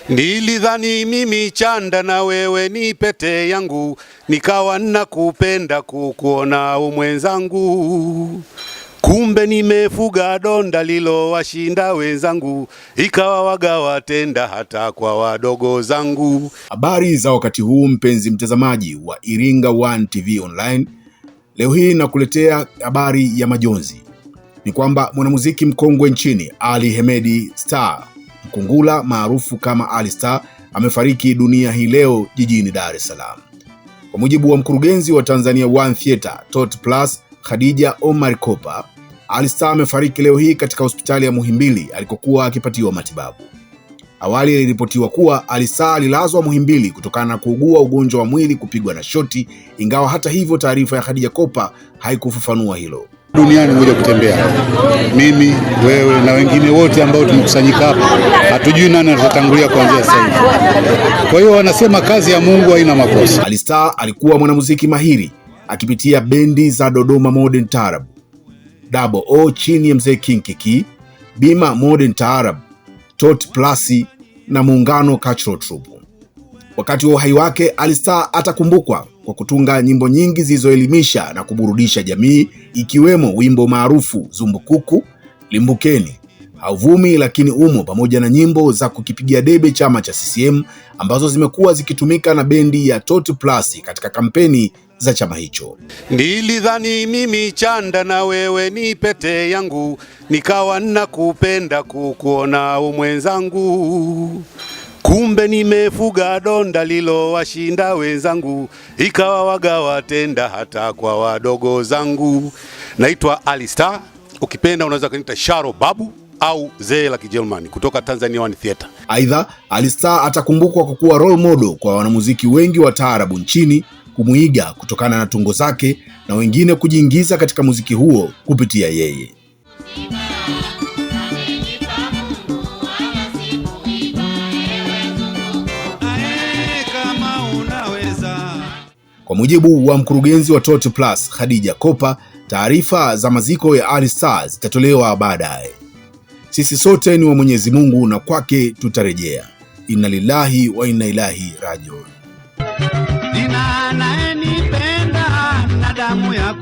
Nilidhani mimi chanda na wewe ni pete yangu, nikawa nakupenda kukuona umwenzangu. Kumbe nimefuga donda lilo washinda wenzangu, ikawa waga watenda hata kwa wadogo zangu. Habari za wakati huu mpenzi mtazamaji wa Iringa One TV Online. Leo hii nakuletea habari ya majonzi. Ni kwamba mwanamuziki mkongwe nchini Ali Hemedi Star Mkungula maarufu kama Ali Star amefariki dunia hii leo jijini Dar es Salaam. Kwa mujibu wa mkurugenzi wa Tanzania One Theatre Tot Plus Khadija Omar Kopa, Ali Star amefariki leo hii katika hospitali ya Muhimbili alikokuwa akipatiwa matibabu. Awali iliripotiwa kuwa Ali Star alilazwa Muhimbili kutokana na kuugua ugonjwa wa mwili kupigwa na shoti, ingawa hata hivyo taarifa ya Khadija Kopa haikufafanua hilo. Duniani moja kutembea, mimi wewe na wengine wote ambao tumekusanyika hapa, hatujui nani atatangulia kuanzia sasa hivi. Kwa hiyo wanasema kazi ya Mungu haina makosa. Ali Star alikuwa mwanamuziki mahiri akipitia bendi za Dodoma Modern Taarab, Double O chini ya mzee King Kiki, Bima Modern Taarab, Tot Plus na Muungano Cultural Troupe. Wakati wa uhai wake, Ali Star atakumbukwa kwa kutunga nyimbo nyingi zilizoelimisha na kuburudisha jamii, ikiwemo wimbo maarufu Zumbukuku, Limbukeni, Hauvumi Lakini Umo, pamoja na nyimbo za kukipigia debe chama cha CCM ambazo zimekuwa zikitumika na bendi ya Tot Plus katika kampeni za chama hicho. Nilidhani mimi chanda na wewe ni pete yangu, nikawa nakupenda kukuona umwenzangu. Kumbe nimefuga donda lilo washinda wenzangu, ikawa waga watenda hata kwa wadogo zangu. Naitwa Ali Star, ukipenda unaweza kuniita Sharo Babu au Zee la Kijerumani kutoka Tanzania One Theatre. Aidha, Ali Star atakumbukwa kwa kuwa role model kwa wanamuziki wengi wa taarabu nchini kumuiga kutokana na tungo zake na wengine kujiingiza katika muziki huo kupitia yeye. Kwa mujibu wa mkurugenzi wa Tot Plus Khadija Kopa, taarifa za maziko ya Ali Star zitatolewa baadaye. Sisi sote ni wa Mwenyezi Mungu na kwake tutarejea. Inna lillahi wa inna ilaihi rajiun. Nina anayenipenda na damu ya